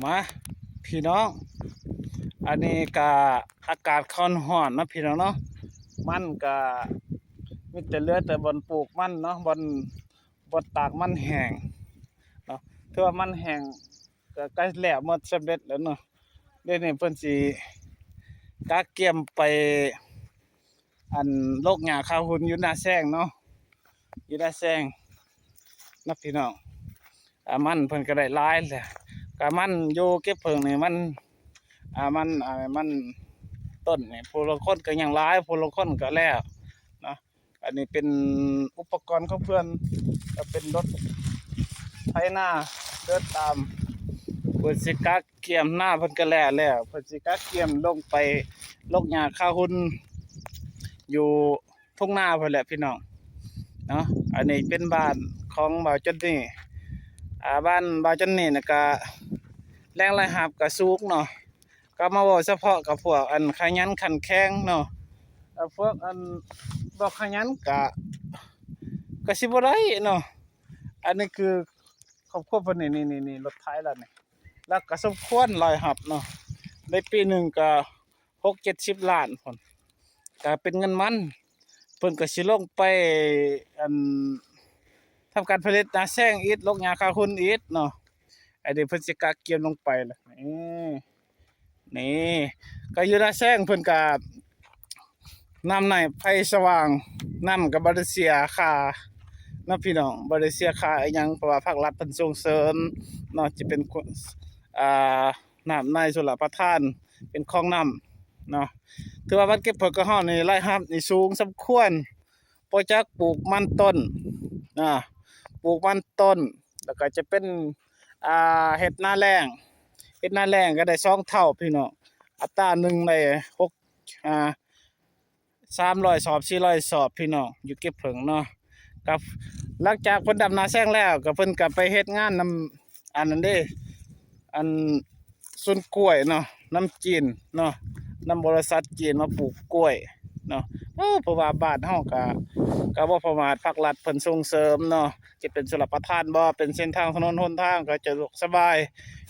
ມາພີ່ນ້ອງ ອັນນີ້ກະອາກາດຄ່ອນຮ້ອນນະພີ່ນ້ອງເນາະ ມັນກະມີແຕ່ເຫຼືອແຕ່ບ່ອນປູກມັນເນາະ ບ່ອນ ບ່ອນຕາກມັນແຫ້ງເນາະ ຖືວ່າມັນແຫ້ງກະໃກ້ແລ້ວໝົດສຳເລັດແລ້ວເນາະ ດຽວນີ້ເພິ່ນຊິກະກຽມໄປ ອັນ ລົກຫຍ້າຄາຮຸນຢູ່ນາແຊງເນາະ ຢູ່ນາແຊງນະພີ່ນ້ອງ ອາ ມັນເພິ່ນກະໄດ້ຫຼາຍແຫຼະ ກະມັນຢູ່ເກັບເຜິ້ງນີ້ມັນ ອາ ມັນ ອາ ມັນຕົ້ນນີ້ ຜູ້ລາງຄົນກະຍັງຫຼາຍ ຜູ້ລາງຄົນກະແລ້ວເນາະ ອັນນີ້ເປັນອຸປະກອນຂອງເພິ່ນ ກະເປັນລົດໄຖນາເດີນຕາມ ເພິ່ນຊິກະກຽມນາ ເພິ່ນກະແລ້ວແລ້ວ ເພິ່ນຊິກະກຽມລົງໄປລົກຫຍ້າຄາຮຸນຢູ່ທົ່ງນາພຸ້ນແຫຼະພີ່ນ້ອງເນາະ ອັນນີ້ເປັນບ້ານຂອງບ່າວຈອນນີ ອາ ບ້ານບ່າວຈອນນີນະກະແຫຼ່ງລາຍຮັບກະສູງເນາະ ກະມາເວົ້າສະເພາະກັບພວກອັນຂະຫຍັນຂັນແຂງເນາະ ອາ ພວກອັນບໍ່ຂະຫຍັນກະ ກະຊິບໍ່ໄດ້ເນາະ ອັນນີ້ຄືຄອບຄົວເພິ່ນນີ້ ນີ້ ນີ້ ນີ້ ລົດໄຖລະນີ້ ລະກະສົມຄວນລາຍຮັບເນາະ ໃນປີໜຶ່ງກະຫົກເຈັດສິບລ້ານພຸ້ນ ກະເປັນເງິນມັນ ເພິ່ນກະຊິລົງໄປ ອັນ ທຳການຜະລິດນາແຊງອີກ ລົກຫຍ້າຄາຮຸນອີກເນາະ ອັນນີ້ເພິ່ນຊິກະກຽມລົງໄປລະ ນີ້ ນີ້ ກະຢູ່ນາແຊງເພິ່ນກະ ນ້ຳໃນໄຟສະຫວ່າງ ນ້ຳກະບໍ່ໄດ້ເສຍຄ່າເນາະພີ່ນ້ອງ ບໍ່ໄດ້ເສຍຄ່າອີ່ຫຍັງ ເພາະວ່າພາກລັດເພິ່ນສົ່ງເສີມເນາະ ຈະເປັນ ອາ ນ້ຳໃນຊົນລະປະທານ ເປັນຄອງນ້ຳເນາະ ຖືວ່າວັດເກັບເຜິ້ງຂອງເຮົານີ້ລາຍຮັບນີ້ສູງສົມຄວນ ບໍ່ຈັກປູກມັນຕົ້ນ ອາ ປູກມັນຕົ້ນ ລະກະຈະເປັນ ອາ ເຮັດນາແລ້ງ ເຮັດນາແລ້ງກະໄດ້ສອງເທົ່າພີ່ນ້ອງ ອັດຕາໜຶ່ງໄດ້ຫົກ ອາ ສາມຮ້ອຍສອບ ສີ່ຮ້ອຍສອບພີ່ນ້ອງ ຢູ່ເກັບເຜິ້ງເນາະ ກະຫຼັງຈາກເພິ່ນດຳນາແຊງແລ້ວ ກະເພິ່ນກະໄປເຮັດງານນຳ ອັນນັ້ນເດ້ ອັນສວນກ້ວຍເນາະ ນຳຈີນເນາະ ນຳບໍລິສັດຈີນມາປູກກ້ວຍເນາະ ໂອ້ ເພາະວ່າບ້ານເຮົາກະ ກະບໍ່ປະໝາດ ພາກລັດເພິ່ນສົ່ງເສີມເນາະ ຈະເປັນຊົນລະປະທານບໍ ເປັນເສັ້ນທາງຖະໜົນຫົນທາງກະສະດວກສະບາຍ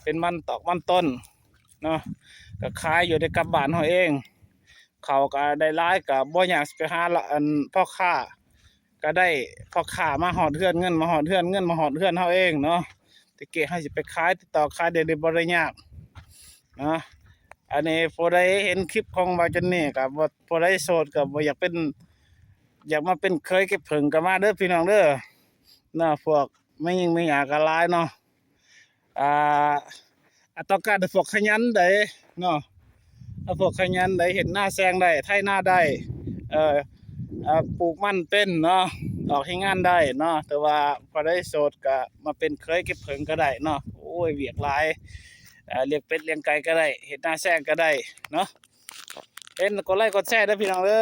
ເປັນມັນຕອກມັນຕົ້ນເນາະ ກະຂາຍຢູ່ໄດ້ກັບບ້ານເຮົາເອງ ເຂົ້າກະໄດ້ຫຼາຍ ກະບໍ່ຍາກຊິໄປຫາ ອັນ ພໍ່ຄ້າ ກະໄດ້ພໍ່ຄ້າມາຮອດເຮືອນ ເງິນມາຮອດເຮືອນ ເງິນມາຮອດເຮືອນເຮົາເອງເນາະ ແຕ່ກີ້ເຮົາຊິໄປຂາຍ ຕິດຕໍ່ຂາຍ ດຽວນີ້ບໍ່ໄດ້ຍາກເນາະ ອັນນີ້ຜູ້ໃດເຫັນຄລິບຂອງບ່າວຈອນນີກະ ຜູ້ໃດໂສດກະບໍ່ຢາກເປັນ ຢາກມາເປັນເຂີຍເກັບເຜິ້ງກະມາເດີພີ່ນ້ອງເດີ ເນາະ ພວກແມ່ຍິງແມ່ຫຍ້າກະຫຼາຍເນາະ ອ່າ ອາ ຕ້ອງການແຕ່ພວກຂະຫຍັນໃດເນາະ ອາ ພວກຂະຫຍັນໃດ ເຮັດນາແຊງໄດ້ ໄຖນາໄດ້ ເອີ ອາ ປູກມັນເປັນເນາະ ອອກແຮງງານໄດ້ເນາະ ແຕ່ວ່າຜູ້ໃດໂສດກະມາເປັນເຂີຍເກັບເຜິ້ງກະໄດ້ເນາະ ໂອ້ຍ ວຽກຫຼາຍ ອາ ລ້ຽງເປັດລ້ຽງໄກ່ກະໄດ້ ເຮັດນາແຊງກະໄດ້ເນາະ ເຫັນກົດໄລກົດແຊເດີພີ່ນ້ອງເດີ.